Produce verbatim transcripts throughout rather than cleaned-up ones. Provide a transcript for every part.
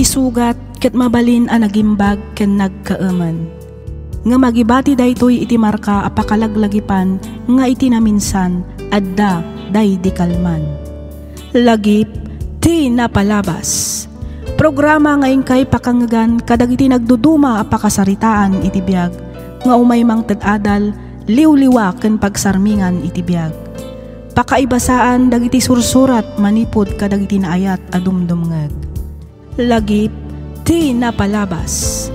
sugat ket mabalin a nagimbag ken nagkaemen. Ngem agibati daytoy iti marka a pakalaglagipan nga iti naminsan, adda daydi kalman. Lagip ti napalabas. Programa nga inkay pakangegan kadagiti nagduduma a pakasaritaan iti biag nga umay mangted adal, liwliwa ken pagsarmingan iti biag. Pakaibasaan dagiti sursurat manipud kadagiti naayat a dumdumngeg. Lagip ti napalabas.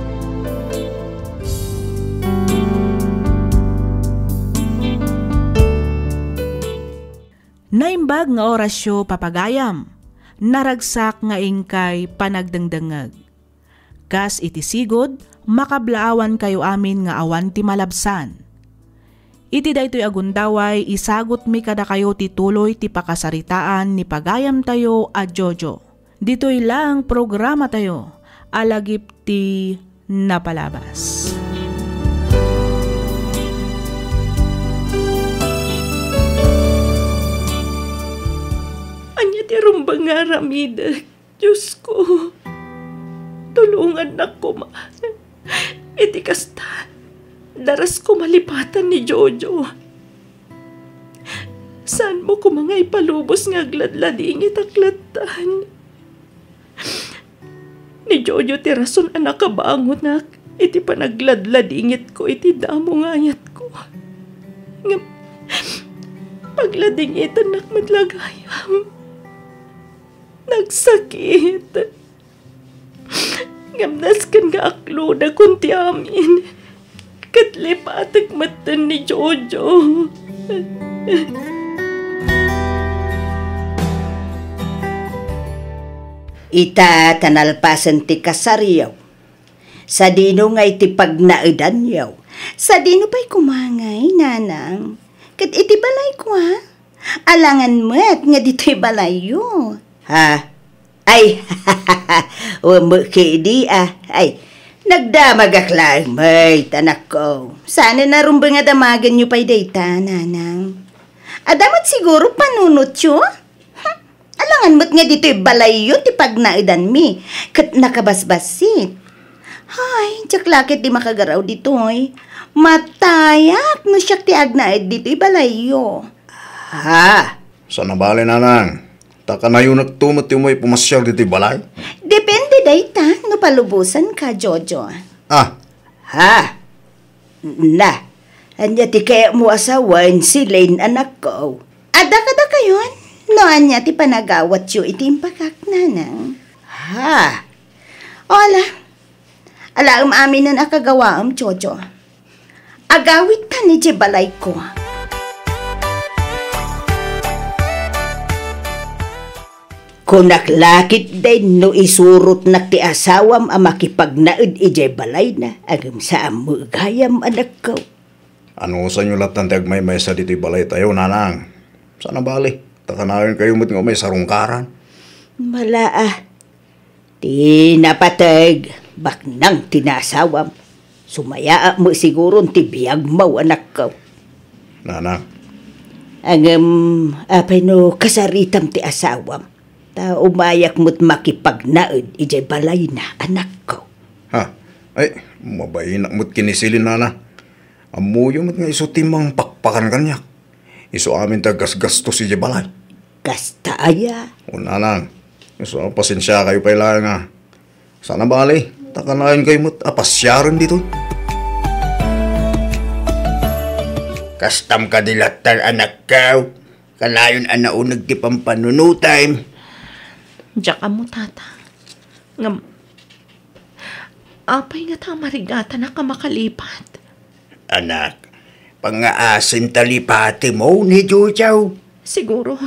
Naimbag nga orasyo, papagayam. Naragsak nga inkay panagdengdengngeg. Kas iti sigud, makablaawankayo amin nga awan ti malabsan. Iti daytoy a gundaway, isagutmi kadakayo ti tuloy ti pakasaritaan ni pagayamtayo a Jojo. Ditoy laeng programatayo a Lagip ti Napalabas. Ania ti rumbeng nga aramidek, Diosko? Tulongannak koma. Iti kasta, daras ko malipatan ni Jojo. Saanmo koma nga ipalubos nga agladladingitak lattan? Ni Jojo ti rason a nakabangonak iti panagladladingitko iti damo nga ayatko. Ngem pagladingitannak met la gayam. Nagsakit. Ngem nasken nga aklodakon ti amin. Ket lipatek metten ni Jojo. Ita ta nalpasen ti kasaryo. Sadino ngay ti pagnaedanyo? Sadino pay koma ngay, nanang? Ket iti balayko, a? Alangan met nga ditoy balayyo. Ha? Ay, wemmek idi, a. Ay, nagdamagak laeng met, anakko. Saan a rumbeng a damagenyo pay dayta, nanang? Adda met siguro panunotyo? Hm, alangan met nga ditoy balayyo ti pagnaedanmi, ket nakabasbassit. Ay, diak la ketdi makagaraw ditoy. Matayak no siak ti agnaed ditoy balayyo. Ha? Saan a bale, nanang. Ta kanayonakto met ti umay pumasiar ditoy balay. Depende dayta no palubosanka, Jojo. Ah. Ha? Na, ania ti kayatmo a sawen, Celine, anakko? Adda kadakayon no ania ti panagawatyo iti impakak, nanang. Ha? Ala, alaem aminen a kagawaem, Jojo. Agawidtan idiay balayko. Kunak la ketdin no isurotnak ti asawam a makipagnaed idiay balayna, ngem saanmo gayam, anakko. Anusanyo lattan ti agmaymaysa ditoy balaytayo, nanang? Saan a bale, ta kanayonkayo met nga umay sarungkaran. Mala a. Ti napateg, baknang ti naasawam. Sumayaat met siguron ti biagmo, anakko. Nanang. Ngem, apay no kasaritam ti asawam? Ta umayak met makipagnaed idiay balayna, anakko. Ha? Ay, mabainak met ken ni Celine, nanang. Ammoyo met nga isu ti mangpakpakan kaniak. Isu amin ti aggasgastos idiay balay. Kasta aya? O, nanang, isu a pasensiakayo pay laeng, a. Saan a bale, ta kanayonkayo met a pasiaren ditoy. Kastam kadi lattan, anakko? Kanayon a nauneg ti pampanunotem. Diak ammo, tata. Ngem, apay ngata a marigatanak a makalipat? Anak, pangngaasim ta lipatemo ni Jojo. Siguro,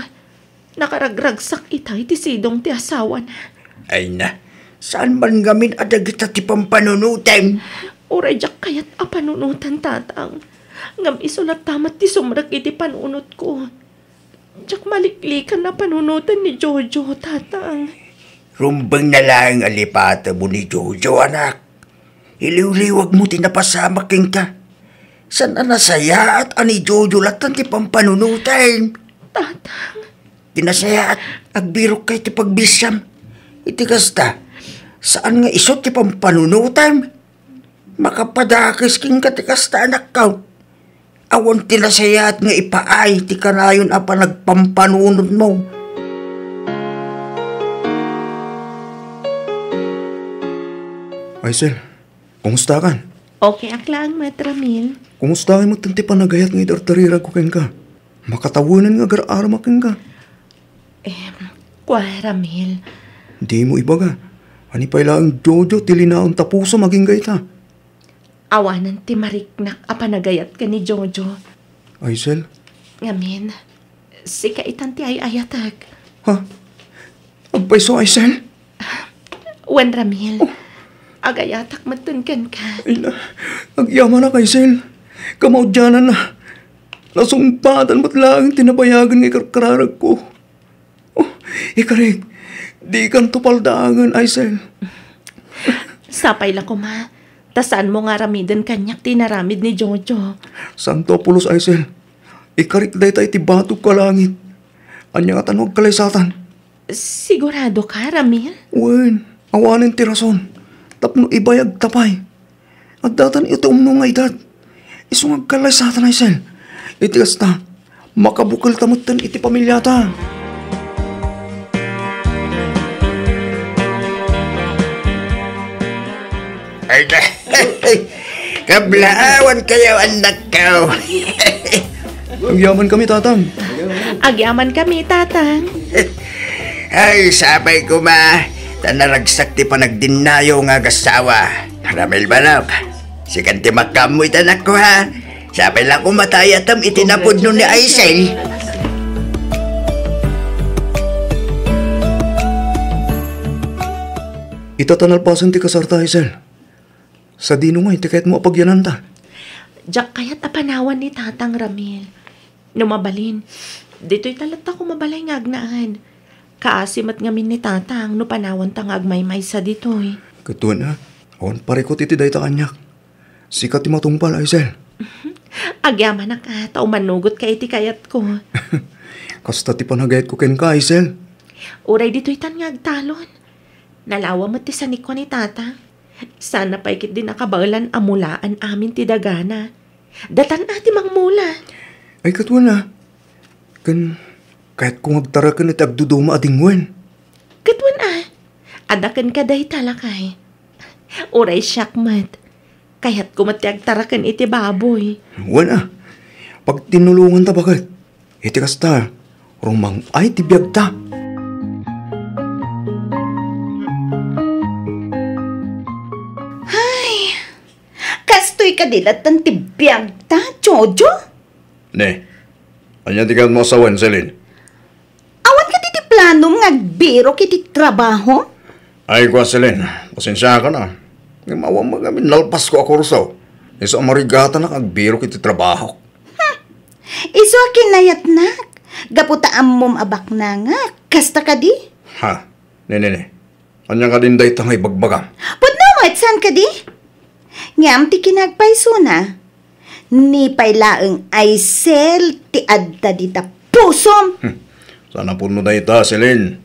nakaragragsak ita iti sidong ti asawana. Ay na, saan man ngamin a dagita ti pampanunotem? Uray diak kayat a panunotan, tatang. Ngem isu latta met ti sumrek iti panunotko. Diak maliklikan a panunotan ni Jojo, tatang. Rumbeng na laeng a lipatemo ni Jojo, anak. Iliwliwagmo ti napasamak kenka. Saan a nasayaat a ni Jojo lattan ti pampanunotem? Tatang. Ti nasayaat, agbirokkay ti pagbisiam. Iti kasta, Saan nga isu ti pampanunotem? Makapadakes kenka ti kasta, anakko. Awan ti nasayaat nga ipaay ti kanayon a panagpampanunotmo. Aisel, kumustakan? Okay ak laeng met, Ramil. Kumustakan met ti panagayat nga idardariragko kenka? Makatawenan nga agar-aramak kenka. Em, kua, Ramil. Dimo ibaga. Ani pay laeng, Jojo, ti linaon ta pusom agingga ita? Awanen ti mariknak a panagayat ken ni Jojo. Aisel? Ngamin, sika itan ti ay-ayatek. Ha? Agpayso, Aisel? Wen, Ramil. Oh. Agayatak metten kenka. Ay na, agyamanak, Aisel. Kamaudiananna, nasungpatan met laeng ti nabayagen nga ikarkararagko. Oh, ikarik, dikanto paldaangen, Aisel. Sapay la koma, ta saanmo nga aramiden kaniak ti inaramid ni Jojo. Saanto a pulos, Aisel. Ikarik dayta iti batogko a langit. Ania ngata no agkalaysatan? Sigurado ka, Ramil? Wen, awanen ti rason. Tapno ibayag ta pay. Addatan iti umno nga edad. Isu nga agkalaysatan, Aisel. Iti kasta, makabukelta metten iti pamiliata. Ay, kablaawankayo, annakko. Agyamankami, Tatang. Agyamankami, Tatang. Ay, sapay koma, ta naragsak ti panagdinnayo nga agassawa. Ramil manok, sikan ti makaammo ita, anakko, ha? Sapay la koma ta ayatem iti napudno ni Aisel. Ita ta nalpasen ti kasarta, Aisel. Sadino ngay ti kayatmo a pagyananta? Diak kayat a panawan ni Tatang, Ramil. No mabalin, ditoy ta latta koma balay nga agnaan. Kaasi met ngamin ni Tatang no panawanta nga agmaymaysa ditoy. Ket wen a, awan parikut iti dayta kaniak. Sika ti matungpal, Aisel. Agyamanak a, ta umanugotka iti kayatko. Kasta ti panagayatko kenka, Aisel. Uray ditoytan nga agtalon. Nalawa met ti sanikua ni Tatang. Saan pay ketdi nakabaelan a mulaan amin ti dagana. Datan a ti mangmula. Ay, ket wen a. Ken kayatko nga agtaraken iti agduduma a dingwen. Ket wen a. Adda kenka dayta, lakay. Uray siak met. Kayatko met ti agtaraken iti baboy. Wen a. Pagtinnulonganta baket. Iti kasta, rumang-ay ti biagta. Ay, kastoy kadi latta ti biagta, Jojo? Ne, ania ti kayatmo a sawen, Celine? Awan kadi ti planom nga agbirok iti trabaho? Ay, kua, Celine, pasensiakan a. Ngem awan met ngamin nalpasko a kurso. Isu a marigatanak nga agbirok iti trabahok. Hmm. Isu a kinayatnak, gapu ta ammom a baknangak. Kasta kadi? Ha? Ne, ne, ne. Ania kadin dayta nga ibagbagam? Pudno met, saan kadi? Ngem ti kinagpaysona, ni pay laeng Aisel ti adda dita pusom. Hmm. Saan a pudno dayta, Celine.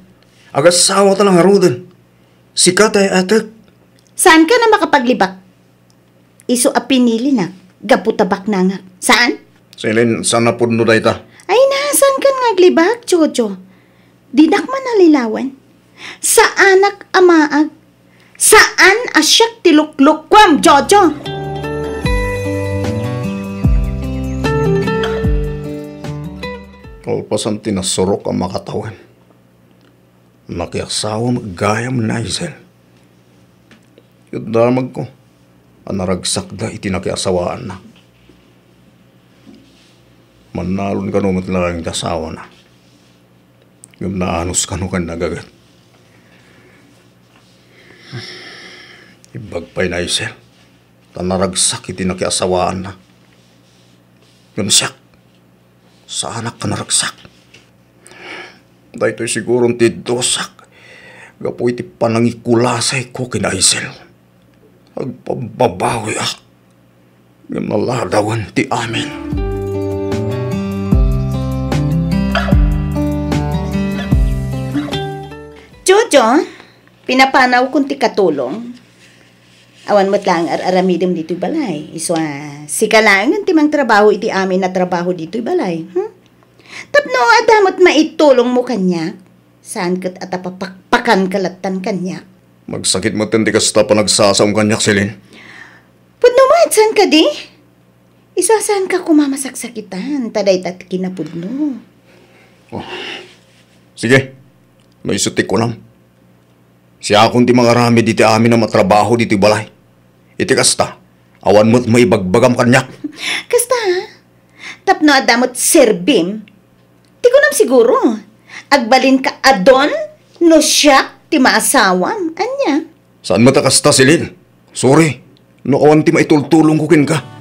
Agasawata la ngaruden. Sika ti ay-ayatek. Saanka a makapaglibak? Isu a pinilinak gapu ta baknangak. Saan? Celine, saan a pudno dayta. Ay na, saankan nga aglibak, Jojo? Dinak man nalilawan. Saanak a maag. Saan a siak ti luklukuam, Jojo? Kalpasan ti nasurok a makatawen, nakiasawa met gayam ni Aisel. Ket damagko a naragsakda iti nakiasawaanna. Mannalon kano met laeng ti asawana. Ngem naanus kano ken nagaget. Imbag pay ni Aisel ta naragsak iti nakiasawaanna. Ngem siak, saanak a naragsak. Daytoy siguron ti dusak gapu iti panangikulasayko ken Aisel. Agpabbabawiak, ngem naladawen ti amin. Jojo, Pinapanawkon ti katulong. Awan met laeng ar-aramidem ditoy balay. Isu a, sika laengen ti mangtrabaho iti amin a trabaho ditoy balay. Hmm? Tapno adda met maitulongmo kaniak, saan ket a ta papakpakanka lattan kaniak. Magsakit met ti kasta panagsasaom kaniak, Celine. Pudno met, saan kadi? Isu a saanka koma masaksakitan, ta dayta ti kinapudno. Oh. Sige, no isu ti kunam. Siakon ti mangaramid iti amin a matrabaho ditoy balay. Iti kasta, awan met maibagbagam kaniak. Kasta, ha? Tapno adda met serbim, ti kunam siguro, agbalinka a don no siak ti maasawam. Ania? Saan met a kasta, Celine. Sorry, no awan ti maitultulongko kenka.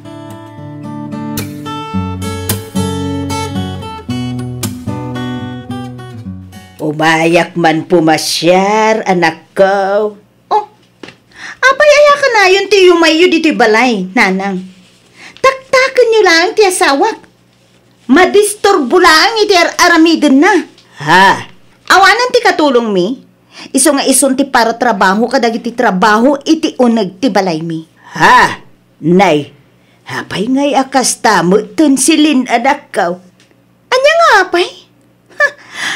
Umayak man pumasiar, anakko. Oh, apay aya kanayon ti yumayyo ditoy balay, nanang? Taktakenyo laeng ti asawak. Madisturbo laeng iti ar-aramidenna. Ha? Awanen ti katulongmi, isu nga isun ti paratrabaho kadagiti trabaho iti uneg ti balaymi. Ha? Nay, apay ngay a kasta metten, Celine, anakko? Ania nga apay? Ha,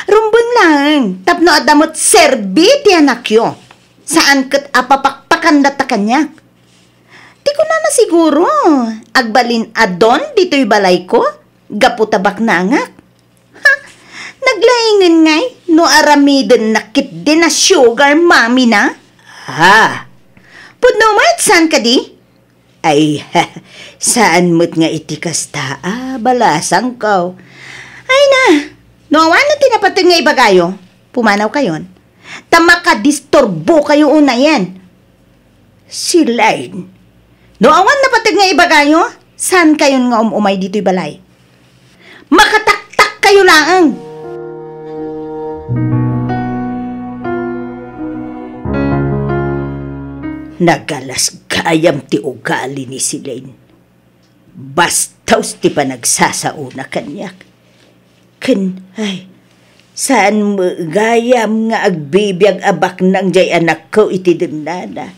rumbeng laeng tapno adda met serbi ti anakyo. Saan ket a papakpakan latta kaniak. Ti kunana siguro, agbalin a don ditoy balayko, gapu ta baknangak. Ha, naglaingen ngay no aramidenna ketdi a sugar mommy na? Ha? Pudno met, saan kadi? Ay, saan met nga iti kasta a balasangko. Ay na, no awan ti napateg nga ibagayo, pumanawkayon. Ta makadisturbokayo unayen. Celine, no awan napateg nga ibagayo, saankayon nga um-umay ditoy balay. Makataktakkayo laeng. Nagalas gayam ti ugali ni Celine. Bastos ti panagsasaona kaniak. Ken, ay, saan met gayam nga agbibiag a baknang jay anakko iti dennana.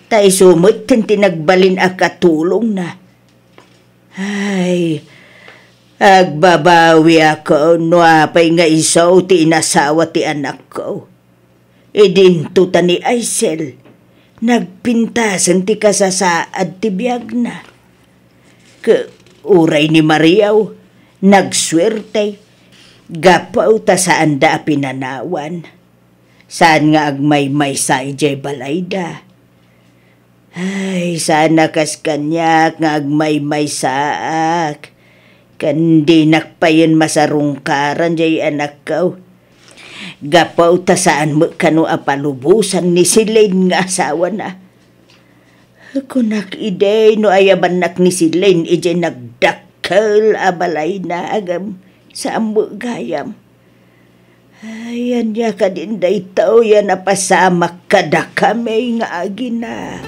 Ta isu metten ti nagbalin a katulongna. Ay, agbabawiakon no apay nga isu ti inasawa ti anakko. Idinto ta ni Aisel, nagpintasen ti kasasaad ti biagna. Ket uray ni Mariaw, nagsuerte, gapu ta saanda a pinanawan. Saan nga agmaymaysa idiay balayda. Ay, saan a kas kaniak nga agmaymaysaak, ken dinak payen masarungkaran jay anakko. Gapu ta saan met kano a palubosan ni Celine nga asawana. Kunak idi no ayabannak ni Celine idiay nagdakkel a balayna, agem, saan met gayam. Ay, ania kadin daytoy a napasamak kadakami nga agina?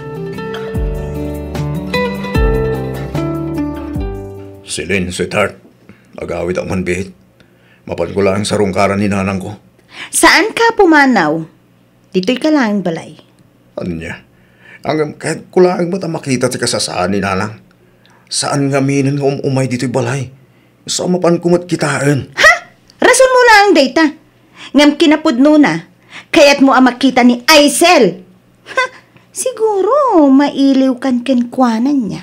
Celine, sweetheart, agawidak man biit. Mapanko laeng sarungkaran ni nanangko. Saanka pumanaw. Ditoyka laeng balay. Ania? Ngem kayatko laeng met a makita ti kasasaan ni nanang. Saan ngaminen nga um-umay ditoy balay. Isu a mapanko met kitaen. Ha? Rasonmo laeng dayta. Ngem kinapudnona, kayatmo a makita ni Aisel. Ha? Siguro, mailiwkan kenkuana, ania?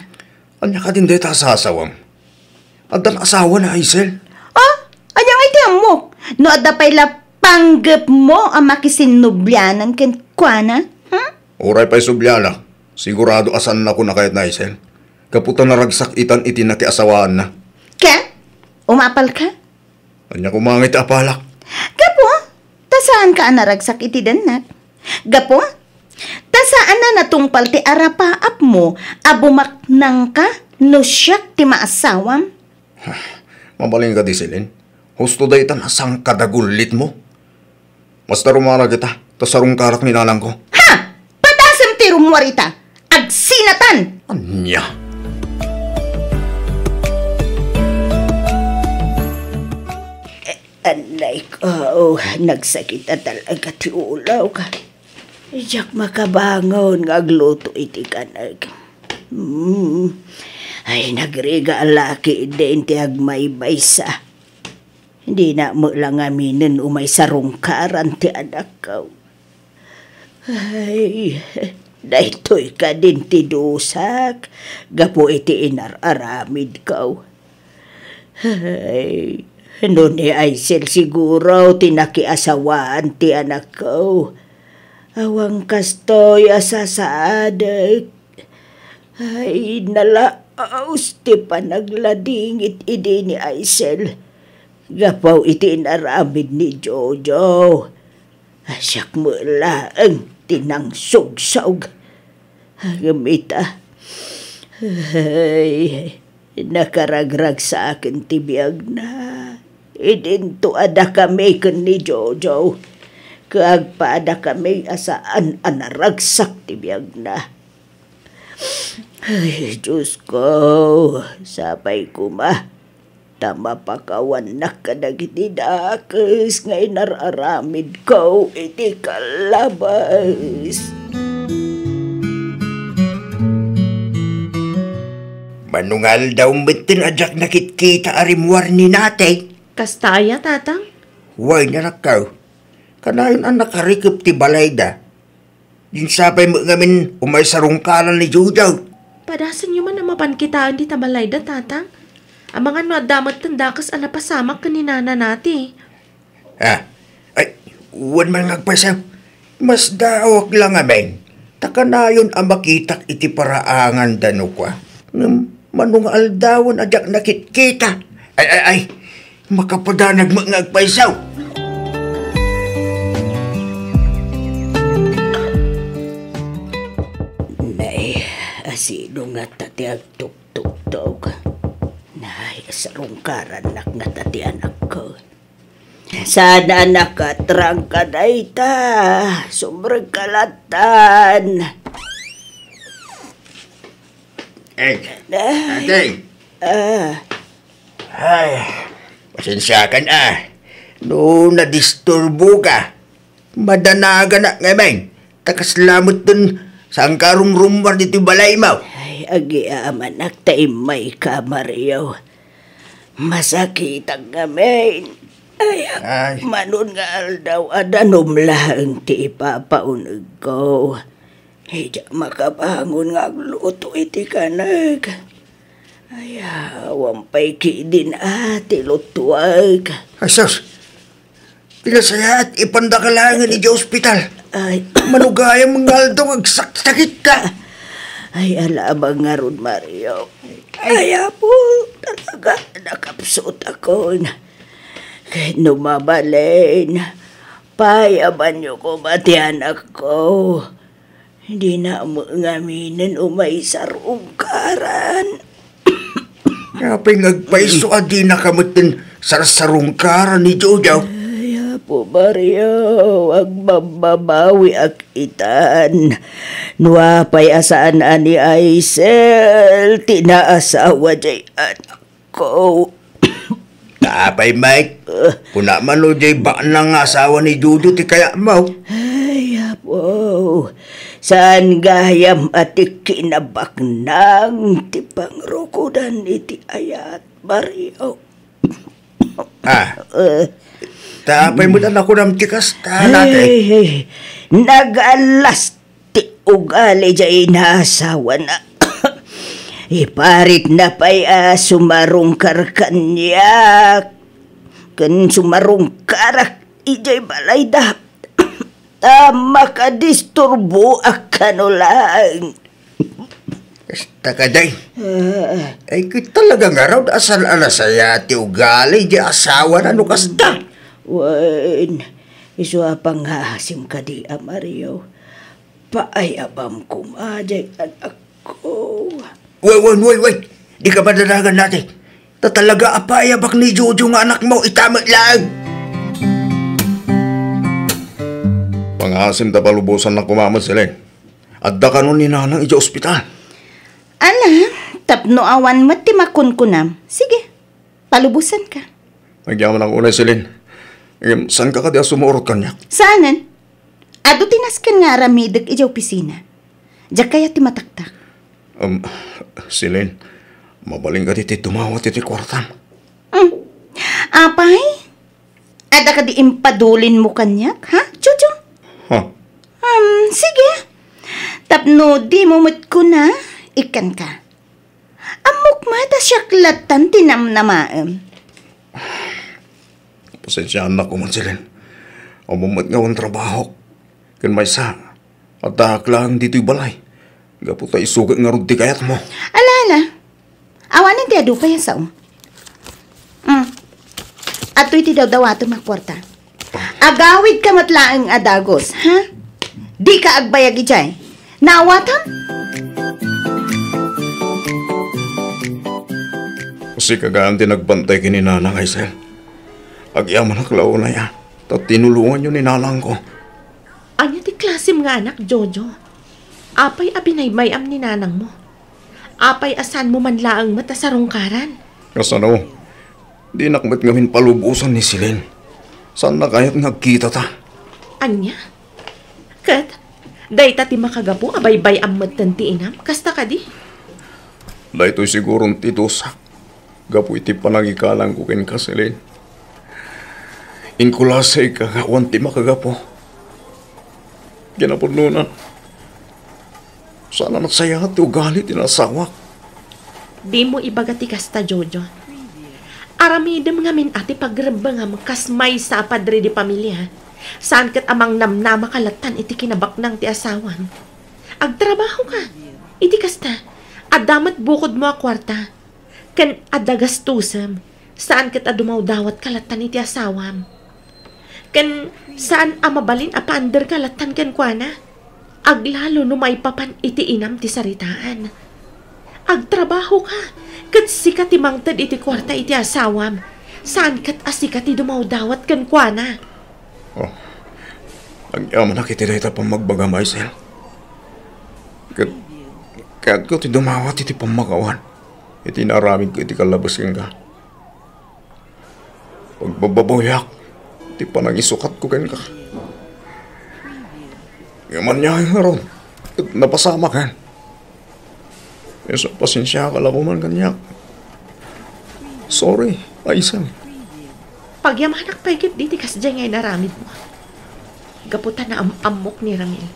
Ania kadin dayta a sasawam? Addan asawa ni Aisel? Ah? Ania ngay ti ammok? No adda pay la panggepmo a makisinnublianan kenkuana? Hmm? Uray pay sublianak, sigurado a saannakon a kayat ni Aisel. Gapu ta naragsak itan iti nakiasawaanna. Ket? Umapalka? Ania koma ngay ti apalak? Gapu ta saanka a naragsak iti dennak. Gapu ta saan a natungpal ti arapaapmo a bumaknangka no siak ti maasawam. Mabalin kadi, Celine. Husto daytan a sangkadagullitmo. Basta rummuar kita, ta sarungkarak ni nanangko. Ha! Patasem ti rummuar ita! Agsinatan! Ania? Eh, anay ko, nagsakit a talaga ti ulok. Diak makabangon nga agluto iti kanek. Hmm. Ay, nagriga a laki din ti agmaymaysa. Dina met la ngaminen umay sarungkaran ti anakko. Ay, daytoy kadin ti dusak gapu iti inar-aramidko. Ay, no ni Aisel siguro ti nakiasawaan ti anakko, awan kastoy a sasaadek. Ay, nalaus ti panagladingit idi ni Aisel gapu iti inaramid ni Jojo. Siak met laeng ti nangsugsog. Ngem ita, ay, nakaragragsaken ti biagna. Idinto a dakami ken ni Jojo, ket agpadakami a saan a naragsak ti biagna. Ay, Diosko, sapay koma ta mapakawannak kadagiti dakes nga inar-aramidko iti kallabes. Mano nga aldaw metten a diak nakitkita a rimmuar ni Natay? Kasta aya, Tatang? Wen, anakko. Kanayon a nakarikep ti balayda. Dinsapay met ngamin umay sarungkaran ni Jojo. Padasenyo man a mapan kitaen dita balayda, Tatang. Amangan no adda metten dakes a napasamak ken ni Nana Nati. Ah, ay, wen man nga agpayso. Masdaawak la ngamin ta kanayon a makitak iti paraanganda no kua. Ngem mano nga aldawen a diak nakitkita. Ay, ay, ay, makapadanag met nga agpayso. Nay, asino ngata ti agtuktuktok? Nay, sarungkarannak ngata ti anakko. Saan a nakatrangka dayta. Sumrekka lattan. Eh, Nay. Ate. Ah. Ay, pasensiakan a. No nadisturboka, madanaganak ngamin. Ta kasla metten saanka a rumrummuar ditoy balaymo. Ay, agyamanak ta immayka, Mario. Masakitak ngamin. Ay, ay. Mano nga aldaw a danum laeng ti ipapaunegko. Diak makabangon nga agluto iti kanek. Ay, awan pay kidin a ti lutuek. Ay, sus! Ti nasayaat, ipandaka laengen idiay ospital. Ay. Mano gayam nga aldaw nga agsaksakitka. Ay, ala abang ngarud, Mario. Ay. Ay, Apo, talaga, nakapsutakon. Ket no mabalin, payabanyo koma ti anakko. Dina met ngaminen umay sarungkaran. Apay nga agpayso a dinaka metten sarsarungkaran ni Jojo? Ay, Apo Mario, agbabbabawiak itan. No apay a saan a ni Aisel ti naasawa diay anak ko. Apay, Mike? Kuna man no diay baknang nga asawa ni Jojo ti kayatmo. Ay, Apo. Saan gayam a ti kinabaknang ti pangrukodan iti ayat, Mario. Ah. Eh. Ta apay met a nakunam ti kasta, Nate? Ay, ay. Nagallas ti ugali diay inaasawana. Iparitna pay a sumarungkar kaniak ken sumarungkarak idiay balayda. Ta makadisturboak kano laeng. Kasta kadi. Ah. Ay, ket talaga ngarud a saan a nasayaat ti ugali diay asawana no kasta. Wen, isu a pangngaasim kadi a Mario. Paayabam koma diay anakko. Wen, wen, wen, wen. Dika madanagan, Nate. Ta talaga a paayabak ni Jojo nga anakmo, ita met laeng. Pangngaasim ta palubosannak koma met, Celine. Adda kano ni Nanang idiay ospital. Ala, tapno awan met ti makunkunam. Sige, palubosanka. Agyamanak unay, Celine. Ngem, saanka kadi a sumurot kaniak? Saanen? Adu ti nasken nga aramidek idiay opisina. Diak kayat ti mataktak. Um, Celine, mabalin kadi ti dumawat iti kuartam? Hmm. Apay? Adda kadi impadulinmo kaniak, ha, Jojo? Ha? Um, sige. Tapno dimo met kuna, ikkanka. Ammok met a siak lattan ti namnamaem. Pasensiaannak koma, Celine. Ammom met nga awan trabahok. Ken maysa, addaak laeng ditoy balay. Gapu ta isugat ngarud ti kayatmo. Ala, ala. Awanen ti adu pay a sao. Mm. Adtoy ti dawdawatem a kuarta. Agawidka met laeng a dagus, ha? Dika agbayag idiay. Naawatam? Sika gayam ti nagbantay ken ni Nanang, Aisel. Agyamanak la unay a ta tinulonganyo ni Nanangko. Ania ti klasem nga anak, Jojo? Apay a binaybay-am ni nanangmo? Apay a saanmo man laeng met a sarungkaran? Kasano? Dinak met ngamin palubosan ni Celine. Saanna kayat nga agkitata? Ania? Ket, dayta ti makagapu a baybay-am metten ti inam? Kasta kadi? Daytoy siguron ti dusak gapu iti panangikalangko kenka, Celine. Inkulasayka nga awan ti makagapu. Kinapudnona, saan a nasayaat ti ugali ti naasawak. Dimo ibaga ti kasta, Jojo. Aramidem ngamin a ti pagrembengam kas maysa a padre de pamilia. Saan ket a mangnamnamaka lattan iti kinabaknang ti asawam. Agtrabahoka. Iti kasta, adda met bukodmo a kuarta. Ken adda gastusem, saan ket a dumawdawatka lattan iti asawam. Ken saan a mabalin a paanderka lattan kenkuana. Aglalo no maipapan iti inam ti saritaan. Agtrabahoka, ket sika ti mangted iti kuarta iti asawam, saan ket a sika ti dumawdawat kenkuana. Oh, agyamanak iti dayta pammagbagam, Aisel. Ket, kayatko ti dumawat iti pammakawan iti naaramidko iti kallabes kenka. Pagbababawiak ti panangisukatko kenka. Ngem ania ngarud, ket napasamaken. Isu, pasensiaka la koman kaniak. Sorry, Aisel. Pagyamanak pay ketdi ti kasdiay nga inaramidmo. Gapu ta naam-ammok ni Ramil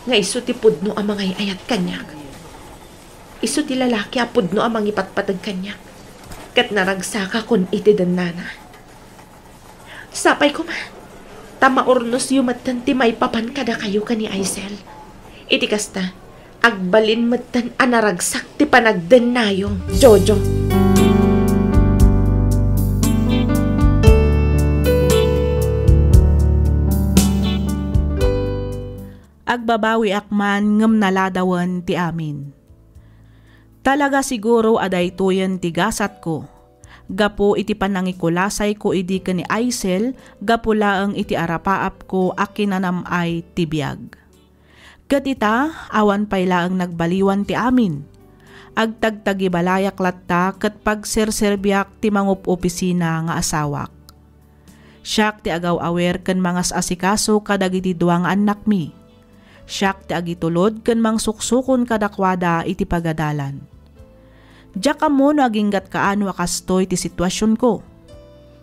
nga isu ti pudno a mangay-ayat kaniak. Isu ti lalaki a pudno a mangipatpateg kaniak, ket naragsakakon iti dennana. Sapay koma, ta maurnosyo metten ti maipapan kadakayo ken ni Aisel. Iti kasta, agbalin metten a naragsak ti panagdennayo, Jojo. Agbabawiak man ngem naladawen ti amin. Talaga siguro a daytoyen ti gasatko. Gapu iti panangikulasayko idi ken ni Aisel, gapu laeng iti arapaapko a kinanam-ay ti biag. Ket ita, awan pay laeng nagbaliwan ti amin. Agtagtagibalayak latta ket pagserserbiak ti mangup-opisina nga asawak. Siak ti agaw-awer ken mangas-asikaso kadagiti dua nga annakmi. Siak ti agitulod ken mangsuksukon kadakuada iti pagadalan. Diak ammo no aginggat kaano a kastoy ti situasionko.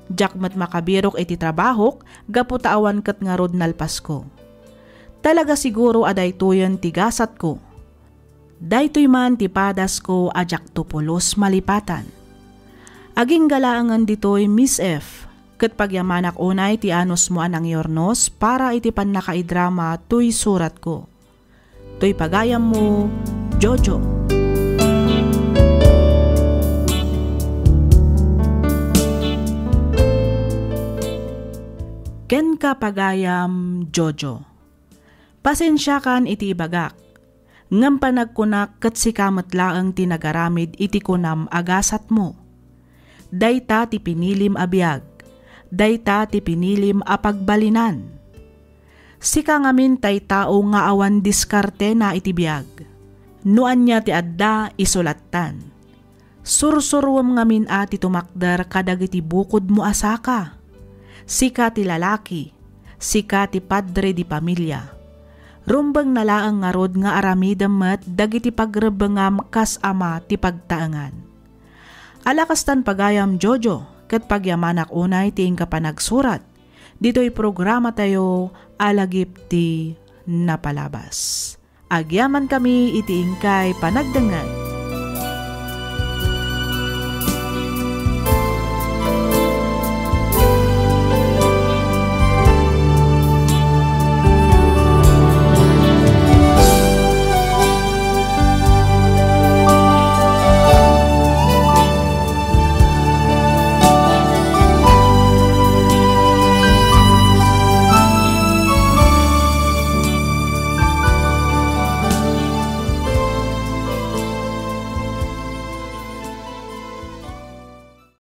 Diak met makabirok iti trabahok gapu ta awan ket ngarud nalpasko. Talaga siguro a daytoyen ti gasatko. Daytoy man ti padasko a diakto pulos malipatan. Agingga laengen ditoy, Miss F, ket pagyamanak unay ti anusmo a nangiurnos para iti pannakaidrama toy suratko. Toy pagayammo, Jojo. Kenka pagayam, Jojo. Pasensiakan iti ibagak, ngem panagkunak ket sika met laeng ti nagaramid iti kunam a gasatmo. Dayta ti pinilim a biag, dayta ti pinilim a pagbalinan. Sika ngamin tay tao nga awan diskartena iti biag. No ania ti adda, isu lattan. Sursuruem ngamin a ti tumakder kadagiti bukodmo a saka. Sika ti lalaki, sika ti padre di pamilia. Rumbengna laeng ngarud nga aramidem met dagiti pagrebbengam kas ama ti pagtaengan. Ala kastan pagayam, Jojo, ket pagyamanak unay ti inka panagsurat ditoy programatayo a Lagip ti Napalabas. Agyamankami iti inkay panagdengngeg.